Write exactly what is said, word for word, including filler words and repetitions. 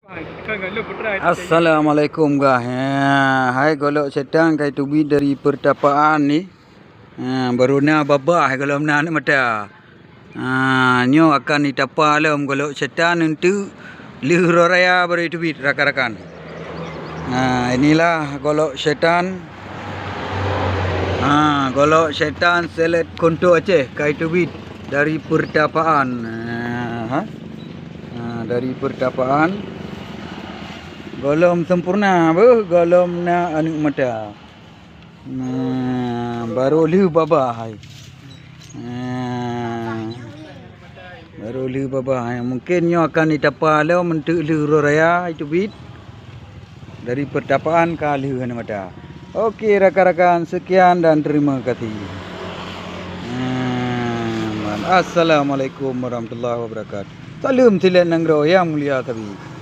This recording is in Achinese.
Assalamualaikum, gah. Ya, hai golok setan kai teubiet dari pertapaan ni. Ha, baru na babah hai golom na aneuk mata. Ha, nyoe akan jitapa lom golok setan eunteuk lheueh uroe raya baru jiteubiet rakan-rakan. Ha, inilah golok setan. Ha, golok setan selet konto Aceh kai teubiet dari pertapaan. Ha, ha. Ha, dari pertapaan. Golom sempurna beuh, golom na aneuk mata. Nah, baru lheueh babah hai. Nah, baru lheueh babah hai. Mungkin nyoe akan jitapa lom eunteuk lheueh uroe raya jiteubiet. Dari pertapaan ka lheueh aneuk mata. Oke rakan-rakan, sekian dan terima kasih. Nah, assalamualaikum warahmatullahi wabarakatuh. Saleuem silet nanggroe nyang mulia sabe.